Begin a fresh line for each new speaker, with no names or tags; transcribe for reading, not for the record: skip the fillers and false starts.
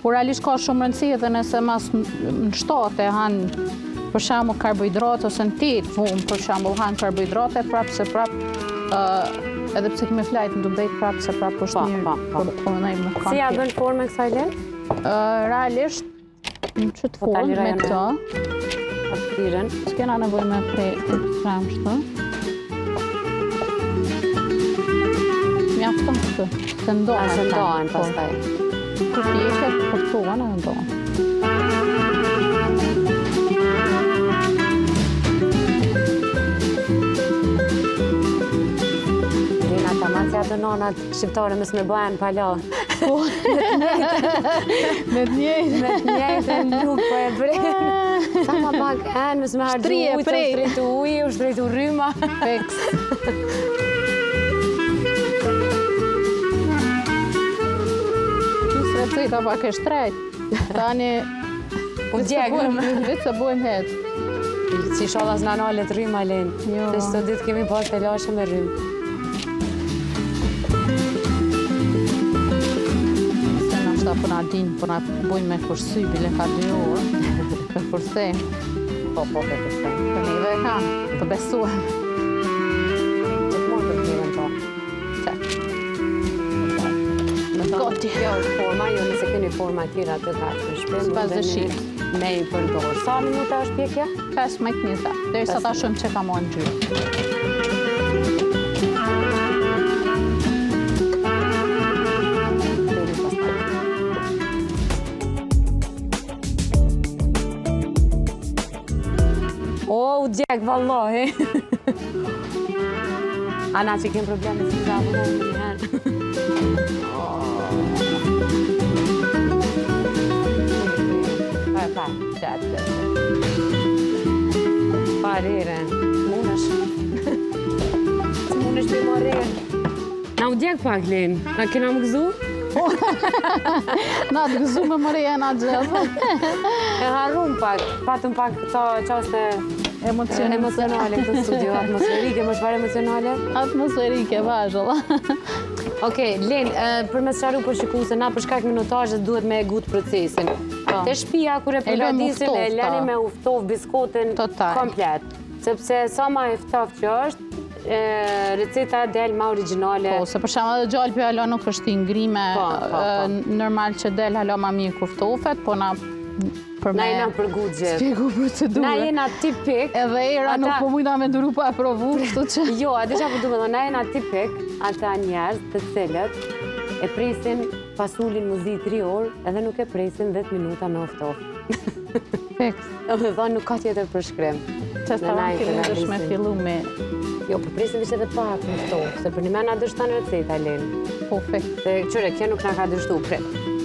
Po realisht ka shumë rëndësi edhe nëse mas në 7 e han për shembull karbohidrate ose në 8 vonë për shembull han karbohidrate prapë se prapë edhe pse kemi flajt në 12 prapë se prapë është po, mirë. Po, po. Po,
po Si ja bën formën kësaj
Len? Realisht në qëtë po, formë me
të. Hapësirën.
S'kena nevojë me pre ekstrem shtë. Mjafton këtë, se ndohen.
Se ndohen po. pastaj.
Kur pjeket, forcohen edhe ndohen.
Lena, tamam si ato nonat shqiptare mos me bëhen pala.
Po. Me të njëjtë.
Me të njëjtë nuk po e bre. Sa ma pak enë, mos me harxhu ujë, të shtrejtu uji, u shtrejtu rryma.
Fiks. Qis receta pak e shtrejt. Tani...
U djegëm.
Vetë se bojmë het.
Si ishalla s'na nalet rryma, Len. Jo. Se qëto ditë kemi pas telashe me rrymë.
Se nashta po na din, po na bojnë me kursy, bile ka dy orë. Për kursy.
Po, po, për kursy.
Për neve e kanë, të besuem.
Gjithmonë për të mirën tonë.
Që. Gati.
Kjo është forma, jo nëse keni forma tjera të gatshme në shtëpi,
Sipas dëshirës.
me i përdor. Sa minuta është pjekja?
15 minuta, derisa ta shohim që ka marrë ngjyrë.
Deri pastaj. O, u djeg, vallahi. A na që kemë probleme si za, po në një herë. Pa, pa, qatë, qatë. Pa, rere, munësh. Munësh të i marrë rere. Na u djeg pak, Len. A kena më gëzu?
Na të gëzu me mëre jena gjithë.
E harrum pak, patëm pak ca qaste emocionale në këtë studio, atmosferike, më çfarë emocionale?
Atmosferike, vazhëlla.
Okej, Len, për me sqaru për shikuese, na për shkak minutazhës duhet me e gut procesin. Po. Te shpia, kur e përgatisin, e leni me u ftof biskotën komplet. Sepse sa ma e ftoft që është, receta del ma origjinale.
Po, se për shembull edhe gjalpi hala nuk është i ngrime, po, po, po. normal që del hala ma mirë kur ftofet, po na
për me... Na jena për gjithë.
Spjegu procedurë.
Na jena tipik.
Edhe era nuk po mujna me duru pa e provu, kështu
që... Jo, a di ça po du me thonë, na jena tipik, ata njerëz të cilët e presin fasulin m'u zi 3 orë, edhe nuk e presin 10 minuta me u ftof.
Fiks.
Do me thonë, nuk ka tjetër përshkrim.
Që së ta fillu dësh me fillu me...
Jo, po presim veç edhe pak me ftof, se përnjëmend na dështon receta, Len.
Po, fiks.
Se qyre, kjo nuk na ka dështu, prit.